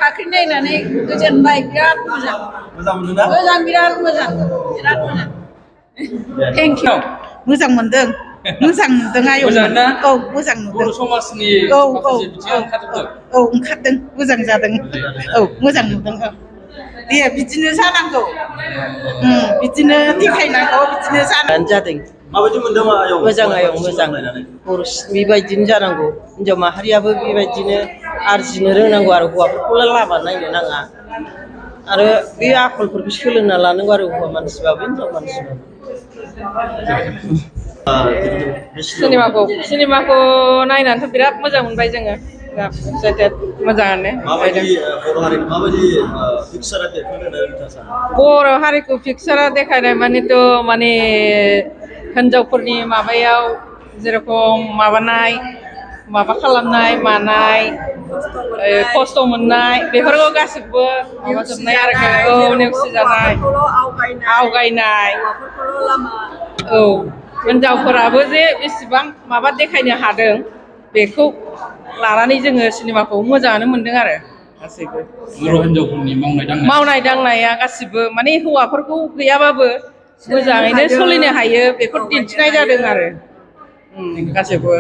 फाख्रि नायनानै गोजोनबाय बिराद मोजां मोजां बिराद मोजां थेंक इउ मोजां मोनदों आयं औ मोजां नुदों बर' समाजनि माखासे बिथिङा ओंखारजोबदों औ ओंखारदों मोजां जादों औ मोजां नुदों औ दे बिदिनो जानांगौ बिदिनो देखायनांगौ बिदिनो जादों माबायदि मोनदों आयं मोजां आयं मोजां बर' बेबायदिनो जानांगौ हिनजाव माहारियाबो बेबायदिनो आरजिनो रोंनांगौ आरो हौवाफोरखौल' लामा नायनो नाङा आरो बे आखलफोरखौ सोलोंना लानांगौ आरो हौवा मानसिबाबो हिनजाव मानसिबाबो सिनेमाखौ नायनानैथ' बिराद मोजां मोनबाय जोङो मोजाङानो बर' हारिखौ पिक्सारा देखायनाय मानेथ' माने हिनजावफोरनि माबायाव जेरखम माबानाय माबा खालामनाय मानाय खस्थ' मोननाय बेफोरखौ गासिबो माबाजोबनाय आरो नेवसि जानाय आवगायनाय औ हिनजावफोराबो जे बेसेबां माबा देखायनो हादों बेखौ लानानै जोङो सिनेमाखौ मोजाङानो मोनदों आरो गासैबो बर' हिनजावफोरनि मावनाय दांनाया गासिबो माने हौवाफोरखौ गैयाबाबो मोजाङैनो सोलिनो हायो बेखौ दिन्थिनाय जादों आरो गासैबो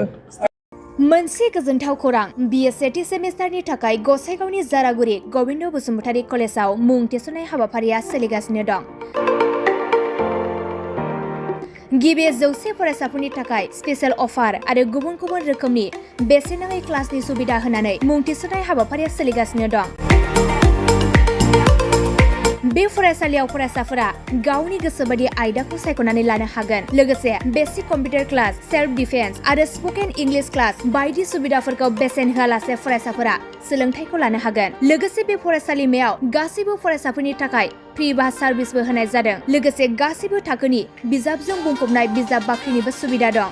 मोनसे गोजोनथाव खौरां बिए सेथि सेमिस्टारनि थाखाय गसाइगावनि जारागुरि गबिन्द बसुमतारी कलेजाव मुं थिसननाय हाबाफारिया सोलिगासिनो दं। गिबि 100 फरायसाफोरनि थाखाय स्पेशल अफार आरो गुबुन गुबुन रोखोमनि बेसेन नाङै क्लासनि सुबिदा होनानै मुं थिसननाय हाबाफारिया सोलिगासिनो दं। बे फरायसालियाव फरायसाफोरा गावनि गोसोबादि आयदाखौ सायख'नानै लानो हागोन। लोगोसे basic computer class, self defence आरो स्पकेन इंलिश क्लास बायदि सुबिदाफोरखौ बेसेन होआलासे फरायसाफोरा सोलोंथाइखौ लानो हागोन। लोगोसे बे फरायसालिमायाव गासैबो फरायसाफोरनि थाखाय फ्रि बास सार्भिसबो होनाय जादों। लोगोसे गासैबो थाखोनि बिजाबजों बुंफबनाय बिजाब बाख्रिनिबो सुबिदा दं।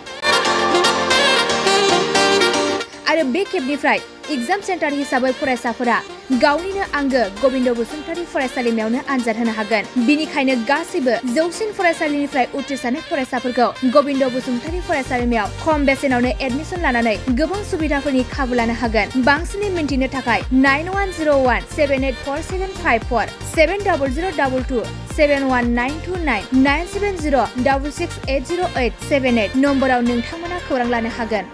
आरो बे खेबनिफ्राय एग्जाम सेन्टार हिसाबै फरायसाफोरा गावनिनो आंगो गबिन्द बसुमतारी फरायसालिमायावनो आनजाद होनो हागोन। बिनिखायनो गासैबो जौसिन फरायसालिनिफ्राय उथ्रिसारनाय फरायसाफोरखौ गबिन्द बसुमतारी फरायसालिमायाव खम बेसेनावनो एडमिसन लानानै गोबां सुबिदाफोरनि खाबु लानो हागोन। बांसिनै मिन्थिनो थाखाय 9101784754 7002 71929 97066808878 नम्बराव नोंथांमोना खौरां लानो हागोन।